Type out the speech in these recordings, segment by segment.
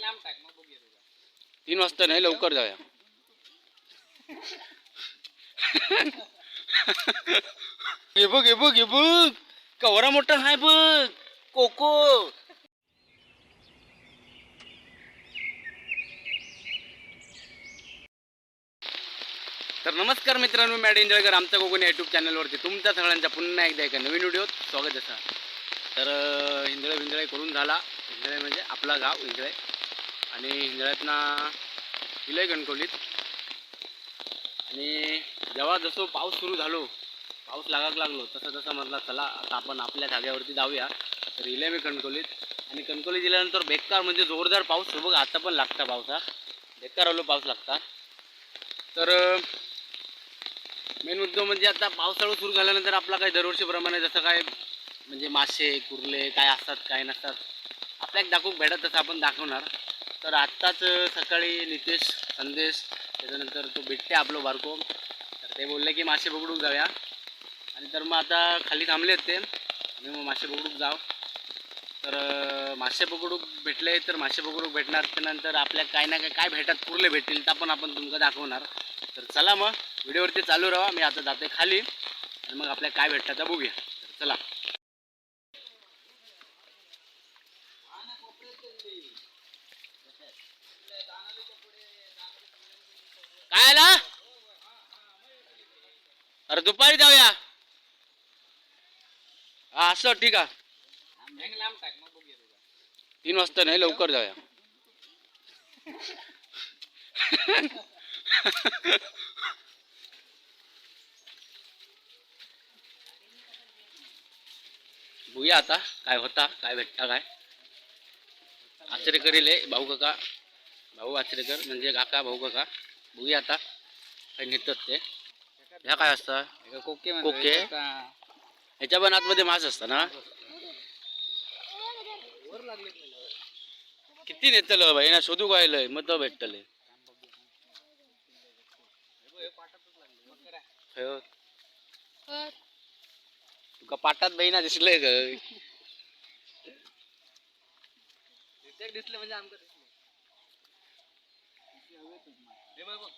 3 वाजता नाही, लवकर जाऊया. हे बघ, हे बघ, हे बघ, कवरा मोठा हाय बघ कोको. तर नमस्कार मित्रांनो, मॅड एन्जॉयकर आमचा कोकण यूट्यूब चॅनलवरती तुमच्या सगळ्यांचा पुन्हा एकदा एका नवीन व्हिडिओत स्वागत असा. तर हिंदळे भिंदळे करून झाला. हिंदळे म्हणजे आपला गाव हिंदळे आणि हिंदळ्यातना इलय कणकवलीत. आणि जेव्हा जसं पाऊस सुरू झालो, पाऊस लागायला लागलो, तसं तसं म्हटलं चला आता आपण आपल्या जाग्यावरती जाऊया. तर इले मी कणकवलीत आणि कणकवली गेल्यानंतर बेकार म्हणजे जोरदार पाऊस बघ आता पण लागता, पावसा बेकार आलो पाऊस लागता. तर मेन मुद्दा म्हणजे आता पावसाळा सुरू झाल्यानंतर आपला काही दरवर्षीप्रमाणे जसं काय म्हणजे मासे कुर्ले काय असतात काय नसतात आपल्या एक दाखवूक भेटत तसं आपण दाखवणार. तर आत्ताच सकाळी नितेश, संदेश, त्याच्यानंतर तो बिट्टे आपलो बारको, तर ते बोलले की मासे पकडून जाऊया. आणि तर मग आता खाली थांबलेत ते आणि मग मासे पकडूक जाऊ. तर मासे पकडूक भेटले तर मासे पकडूक भेटणार. त्यानंतर आपल्या काय ना काय काय भेटत कुर्ले भेटतील तर पण आपण तुमका दाखवणार. तर चला मग व्हिडिओवरती चालू राहा. मी आता जाते खाली आणि मग आपल्या काय भेटतात ते बघूया. तर चला. काय आला? अरे दुपारी जाऊया. हा असं ठीक आहे. 3 वाजता नाही, लवकर जाऊया. बघूया आता काय होता, काय भेटता काय. आचरेकर इले भाऊ काका, भाऊ आचरेकर म्हणजे काका भाऊ काका. बघूया आता काय नेतात ते. ह्या काय असतं? कोके. कोके. ह्याच्या पण आतमध्ये मांस असतं ना? किती नेतलं भाई ना शोधू काय लय मग तर भेटतले. खय? तुका पाटात बहिणा दिसलंय ग. दिसले म्हणजे आमचं दिसले. हे बघ बघ.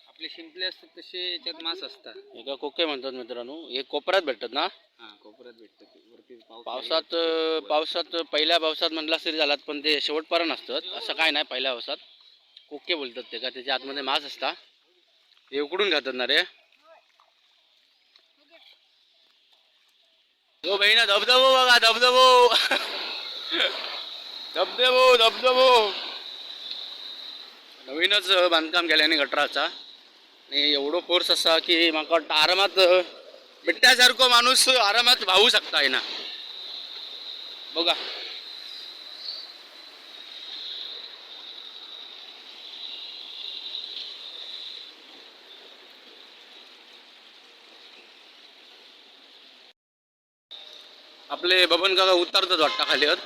आपले शिंपले असतात तसे याच्यात मास असतात. एका कोके म्हणतात मित्रांनो. हे कोपऱ्यात भेटतात ना? हा, कोपऱ्यात भेटतात ते. वरती पाऊस. पावसात, पावसात पहिल्या पावसात म्हणला तरी झालात पण ते शेवटपर्यंत असतात असं काय नाही. पहिल्या पावसात कोके बोलतात ते का त्याच्या आतमध्ये मांस असता. ते उकडून खातात ना रे. हो बहिणा, धबधबो बघा, धबधबो, धबधबो, धबधबो. नवीनच बांधकाम केल्याने गटराचा आणि एवढं फोर्स असा की म्हाका वाटतं आरामात बिट्ट्यासारखो माणूस आरामात वाहू शकता ना. बघा आपले बबन काका उतरतात वाटतं खालीवर.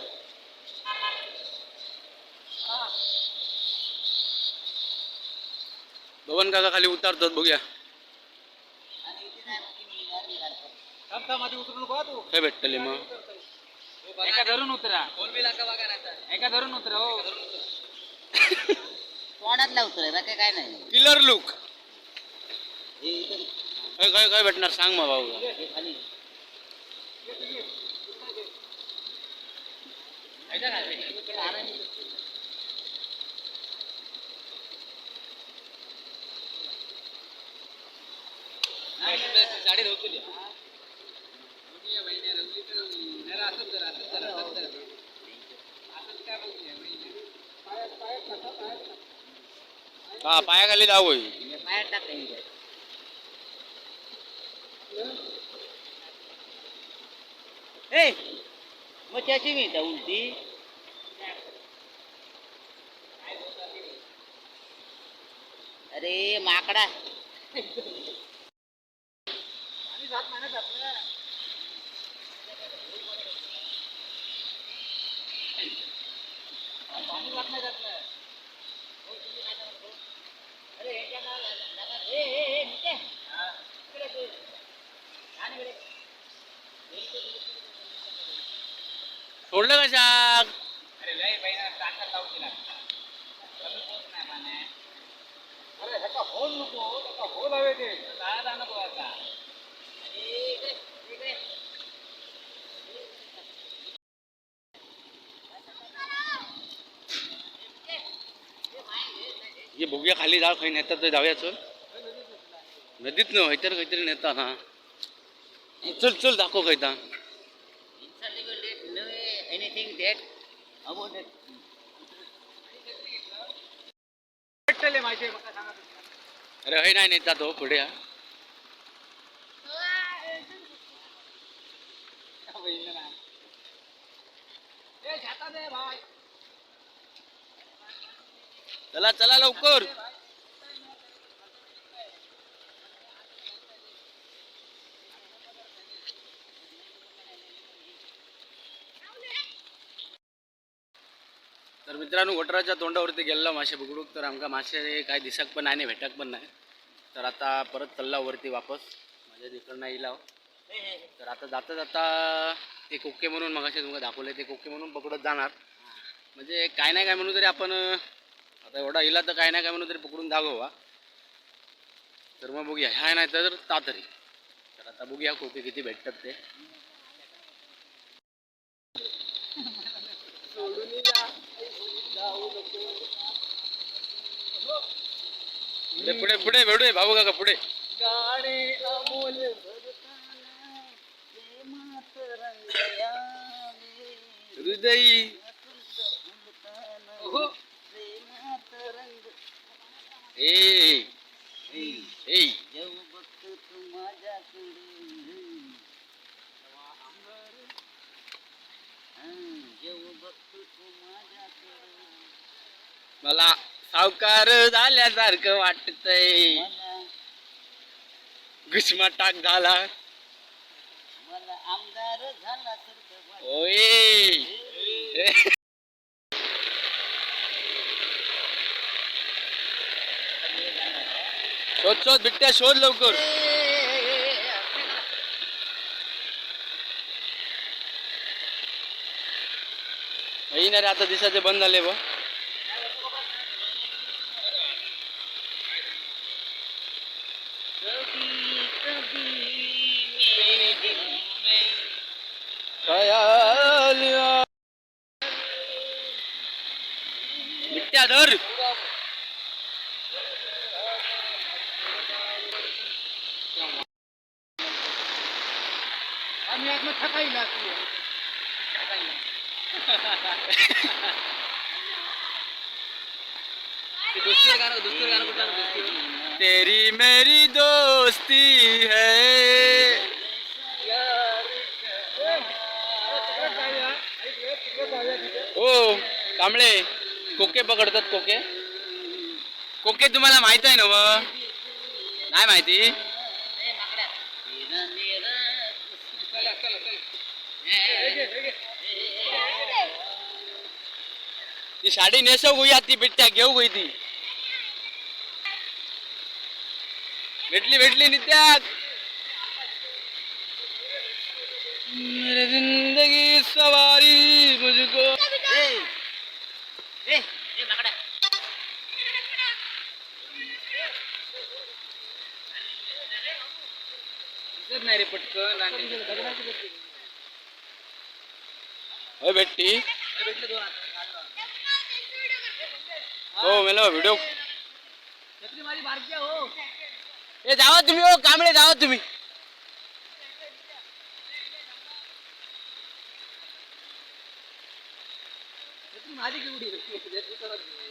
बबन काका खाली उतरतात, बघूया. उतरू नको तू. काय भेटतले मग? एका धरून उतरा, एका धरून उतरा हो. तोंडात उतरे बाकी काय नाही. Killer look. हे इथं. काय काय काय भेटणार सांग मग भाऊ. हे खाली. साडी धुतली. हा, पायाखाली जाऊ होईल. हे पायात टाक हे. ए, मग त्याची मी इथं उलटी. अरे माकडा. अरे, हे, ए, ए, ए, नित्या. इकडे तू. आणि सोडलं कशाक? अरे लय बाई ताकद लावची लागते, कमी पोच नाही पाण्यात. अरे ह्याचा होल नको, त्याचा होल हवे ते जायला नको आता. हे बघूया खाली जाळ खंय नेतात ते, जाऊया चल. नदीत न खंयतर खंयतरी नेता ना. चल चल, दाखव खंयता. Anything that about that. भेटले माझे, मका सांगा तुम्ही. अरे हय नाही नेता तो, पुढे हा. बहिणीला नाही. ए, छाता दे भाई. चला चला लवकर. तर मित्रांनो, गटराच्या तोंडावरती गेलेलो मासे पकडूक, तर आमका मासे काय दिसक पण नाही आणि भेटक पण नाही. तर आता परत चालला वरती वापस, माझ्या तिकडनं येईल. तर आता जाता जाता ते कोके म्हणून मगाशी तुमका दाखवले ते कोके म्हणून पकडत जाणार. म्हणजे काय नाही काय म्हणून तरी आपण आता एवढा इला तर काय नाही काय म्हणून तरी पकडून दाखवा. तर मग बघूया, ह्या नाही तर तातरी. तर आता बघूया कोके किती भेटतात ते. पुढे पुढे पुढे भेटूया भाऊ काका पुढे. गाणे अमोल भरताना प्रेमात रंग यावे. हृदयी हो. प्रेमात रंग. ए ए. जेव बघतो तू माझ्याकडे, जेव बघतो तू माझ्याकडे. मला सावकार झाल्यासारखं वाटतंय. मला घुसमा टाक झाला. मला आमदार झाल्यासारखं वाटतंय. ओए, शोध शोध बिट्ट्या, शोध लवकर. नाही ना रे, आता दिसायचे बंद झाले बघ. कभी कभी मेरे दिल में खयाल बिट्ट्या धर. आम्ही आत्मा थकाई लागली. दोस्तीवर गाणं, दोस्तीवर गाणं कुठलं? दोस्तीवर. तेरी मेरी दोस्ती है. हो कांबळे, कोके पकडतात कोके. कोके तुम्हाला माहित आहे ना? मग नाही माहिती? चला चला चला. ती साडी नेसव गोई, ती बिट्ट्या घेऊ गोई ती. भेटली भेटली नित्यात. मेरी जिंदगी सवारी मुझको. ए ए माकडा. दिसत नाही रे पटकन. होय भेटती. भेटले दोन आता. हो मेलो व्हिडिओ. छत्री माझी बारकी आहे हो. ए जावा तुम्ही, हो कांबळे जावा तुम्ही. छत्री माझी केवढी रे. छत्री करत नाही.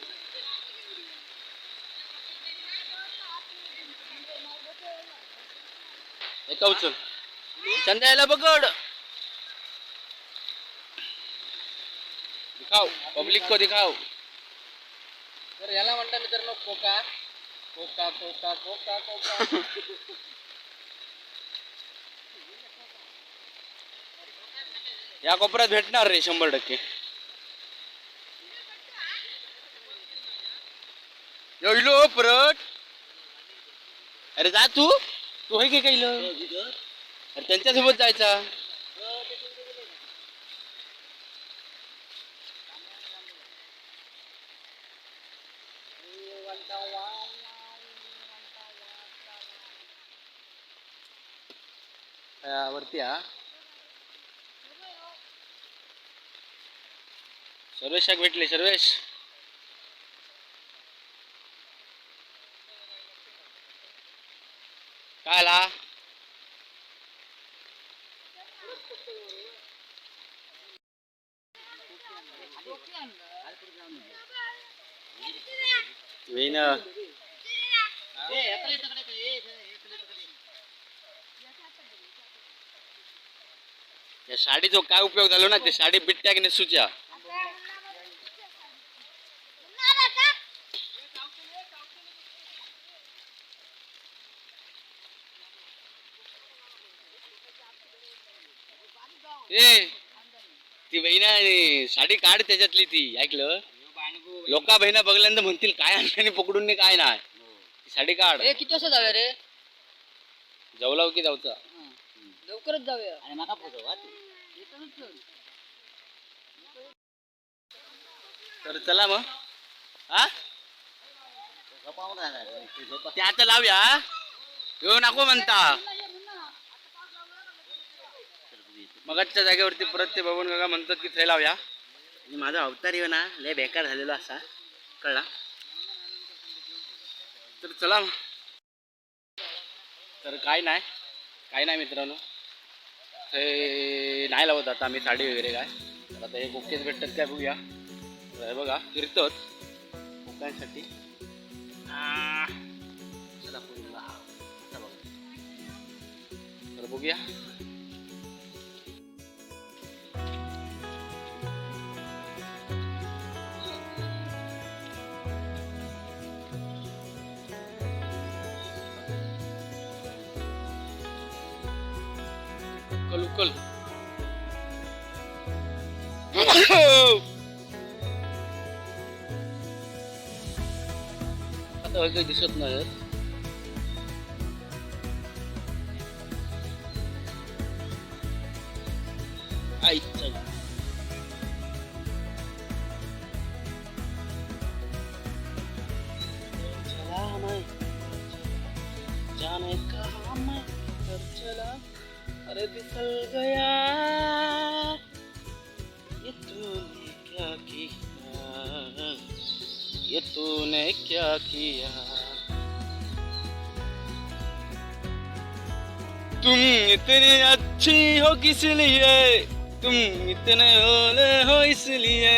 एका उचल, संध्याला पकड. दिखाव पब्लिक को दिखाव. तर याला म्हणता मित्रांनो Coca Coca Coca Coca Coca. या कोपऱ्यात भेटणार रे 100%. येलो परत. अरे जा तू, तू होय की कैल? अरे त्यांच्यासोबत जायचा. वरती हा सर्वेशाक भेटले. सर्वेश काय आला? वेन. या साडीचा काय उपयोग झालो ना, ते साडी बिट्ट्या की नेसूच्या. ए ती बहिणा साडी काढ त्याच्यातली ती, ऐकलं? लोका बहिणा बघल्यानंतर म्हणतील काय आणलं पकडून नाही काय नाही. ती साडी काढ. ए, किती वाजता जाऊया रे? जाऊ की जाऊचा. लवकरच जाऊया. आणि माका फोटो वा तू. तर चला मग. हा झोपावून राहिला रे. ते झोपा. ते आता लावूया, येऊ नको म्हणता. मगाच्या जागेवरती परत ते बबन काका म्हणतात की थंय लावूया. आणि माझा अवतार येऊ ना लय बेकार झालेलो असा कळला. तर चला मग. तर काय नाही, काय नाही मित्रांनो, ते नाही लावत आता आम्ही साडी वगैरे काय. तर आता हे कोकेच भेटतात काय बघूया. तर हे बघा फिरतोच कोकांसाठी. चला पूर्ण हा आता बघा. तर बघूया. उकल उकल. आता काही दिसत नाही. आईचा चला मैं जाने कहाँ मैं कर चला, अरे फिसल गया, ये तूने क्या किया, ये तूने क्या किया. तुम इतने अच्छी हो किस लिए, तुम इतने भोले हो इसलिए,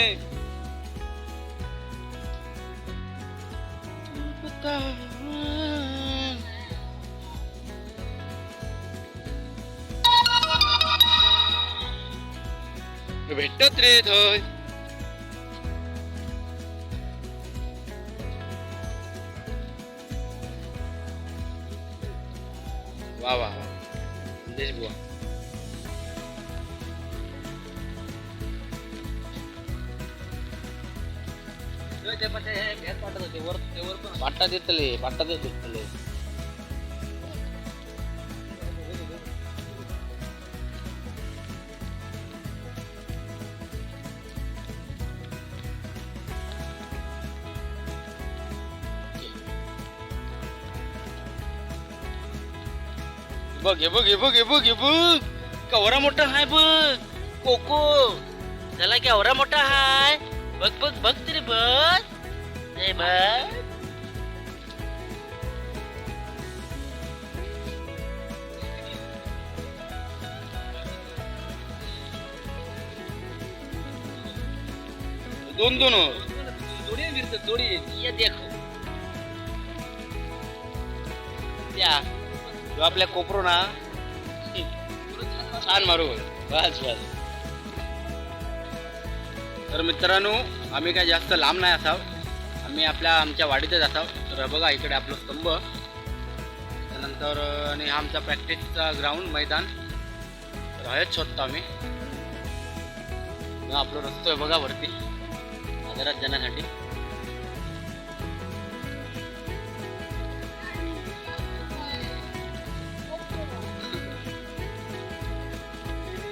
तू बता. भेटत रे थंय. वा वा वा संदेश बुवा. ते पण ते हे भेट वाटत होते वर, ते वर पण. पाटा देतले, पाटा देतले. बघ हे बघ हे बघ हे बघ हे बघ, कवरा मोठा हाय बघ कोको, त्याला केवढा मोठा हाय बघ बघ बघ तरी बघ ए बघ. दोन दोन हो. जोडी आहे मिरचं, जोडी आहे. ये देखो त्या ह्यो आपल्या कोपरो ना छान मारू बस बस. तर मित्रांनो आम्ही काय जास्त लांब नाही असाव, आम्ही आपल्या आमच्या वाडीतच असाव. तर बघा इकडे आपलं स्तंभ, त्यानंतर आणि हा आमचा प्रॅक्टिसचा ग्राउंड मैदान. तर हयच शोधतो आम्ही. हा आपला रस्तो आहे बघा वरती बाजारात जाण्यासाठी.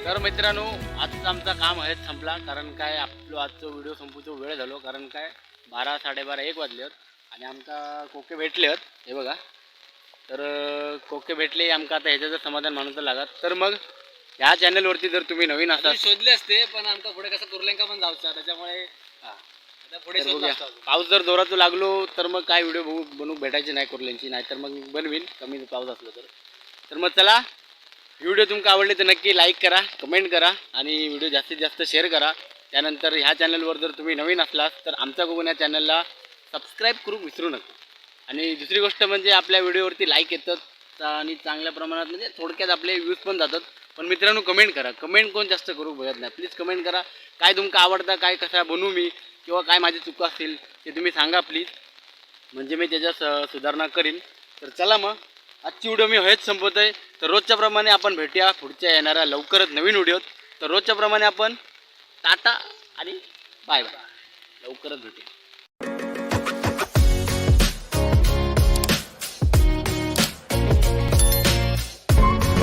तर मित्रांनो, आजचा आमचा काम आहेच संपला. कारण काय, आपलं आजचं व्हिडिओ संपूचा वेळ झालो. कारण काय, 12, 12:30, 1 वाजले आहेत आणि आमका कोके भेटले आहेत. हे बघा. तर कोके भेटले आमका, आता ह्याच्याचं समाधान मानून लागत. तर मग ह्या चॅनलवरती जर तुम्ही नवीन असाल शोधले असते, पण आमका पुढे कसं कुर्ल्यांका पण जायचं, त्याच्यामुळे आता पुढे तर शोधलं बघूया. असतं अजून. पाऊस जर जोरात लागलो तर मग काय व्हिडिओ बघू बनवू भेटायचे नाही कुर्ल्यांची, नाहीतर मग बनवीन कमी पाऊस असलो तर. तर मग चला, व्हिडिओ तुमका आवडले तर नक्की लाईक करा, कमेंट करा आणि व्हिडिओ जास्तीत जास्त शेअर करा. त्यानंतर ह्या चॅनलवर जर तुम्ही नवीन असलात तर आमचा कोकण या चॅनलला सबस्क्राईब करू विसरू नका. आणि दुसरी गोष्ट म्हणजे आपल्या व्हिडिओवरती लाईक येतात आणि चांगल्या प्रमाणात, म्हणजे थोडक्यात आपले व्ह्यूज पण जातात. पण मित्रांनो, कमेंट करा. कमेंट कोण जास्त करू बघत नाही. प्लीज कमेंट करा, काय तुमका आवडतं, काय कसा बनवू मी किंवा काय माझी चुका असतील ते तुम्ही सांगा प्लीज, म्हणजे मी त्याच्यात सुधारणा करीन. तर चला मग, आजची व्हिडिओ मी हेच संपवत आहे. तर रोजच्याप्रमाणे आपण भेटूया पुढच्या येणाऱ्या लवकरच नवीन व्हिडिओत. तर रोजच्याप्रमाणे आपण टाटा आणि बाय बाय. लवकरच भेटूया.